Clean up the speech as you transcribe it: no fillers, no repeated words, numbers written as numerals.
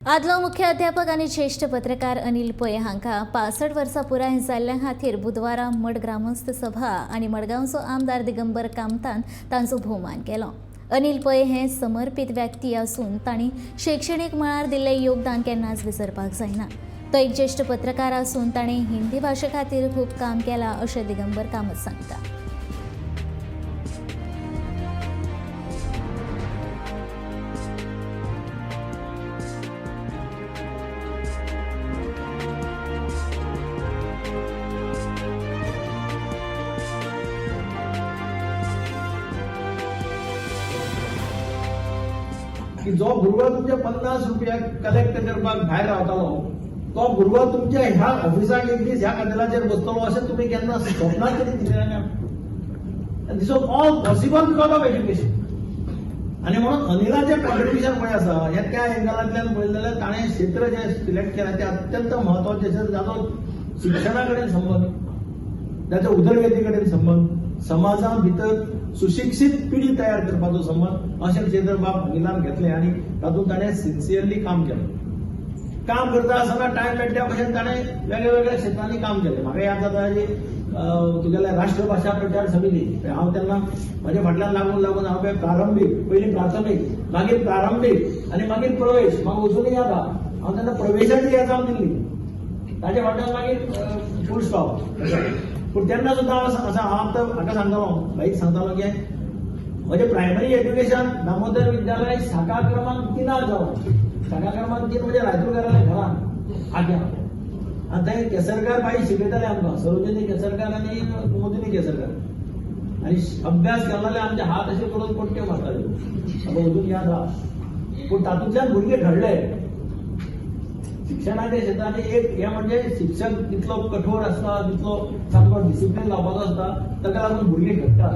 आदलो मुख्य अध्यापक आनी ज्येश्ठ पत्रकार अनिल पै हांकां 65 वर्सां पुराय जाल्ल्या खातीर बुधवारा मड ग्रामस्थ सभा आनी मडगांवचो आमदार दिगंबर कामतान तांचो भोवमान केलो. अनिल पै हे समर्पीत व्यक्ती आसून तांणी शैक्षणीक मळार दिल्लें योगदान केन्नाच विसरपाक जायना. तो एक ज्येश्ठ पत्रकार आसून ताणें हिंदी भाशे खातीर खूब काम केलां अशें दिगंबर कामत सांगता. की जो भुरगो तुमचे 50 रुपया कलेक्ट करपाक भायर रावतालो तो भुरगो तुमच्या ह्या ऑफिसाक एक दीस ह्या कदेलाचेर बसतलो अशें तुमी केन्ना स्वप्नात तरी दिसलें ना. This was all possible because of education. आनी म्हणून अनिलाचें कॉन्ट्रिब्युशन पळय आसा हें त्या एंगलांतल्यान पळयलें जाल्यार ताणें क्षेत्र जें सिलेक्ट केलां तें अत्यंत म्हत्वाचें आसा, जाचो शिक्षणा कडेन संबंद, ताच्या उदरगती कडेन संबंद, समाजा भितर सुशिक्षीत पिढी तयार करपाचो संबंद, अशें क्षेत्र बाब अनिलान घेतलें आनी तातूंत ताणें सिन्सियरली काम केलें. काम करता आसतना टायम मेळटा भशेन ताणें वेगळ्या वेगळ्या क्षेत्रांनी काम केलें. म्हाका याद जाता की तुगेल्या राष्ट्रभाशा प्रचार समिती, हांव तेन्ना म्हज्या फाटल्यान लागून लागून हांव पळय प्रारंभीक, पयलीं प्राथमीक, मागीर प्रारंभीक आनी मागीर प्रवेश. म्हाका अजुनूय याद आहा, हांव तेन्ना प्रवेशाची एग्जाम दिल्ली, ताच्या फाटल्यान मागीर फूल स्टॉप. पूण तेन्ना सुद्दां हांव आसा, हांव आतां हाका सांगतालो, भाईक सांगतालो की म्हजें प्रायमरी एज्युकेशन दामोदर विद्यालय शाखा क्रमांक 3 जावन, शाखा क्रमांक 3 म्हणजे रायतुरकाराल्या घरान आग्या, आनी थंय केसरकार बाई शिकयताले आमकां, सरोजिनी केसरकार आनी कुमुदिनी केसरकार. आनी अभ्यास केलो जाल्यार आमचे हात अशे करून पट्ट्यो मारताले, म्हाका अजून याद आहा. पूण तातूंतल्यान भुरगे घडले शिक्षणाच्या क्षेत्रांनी. एक हें म्हणजे शिक्षक तितलो कठोर आसता, तितलो सामको डिसिप्लीन लावपाचो आसता, ताका लागून भुरगे घडटात.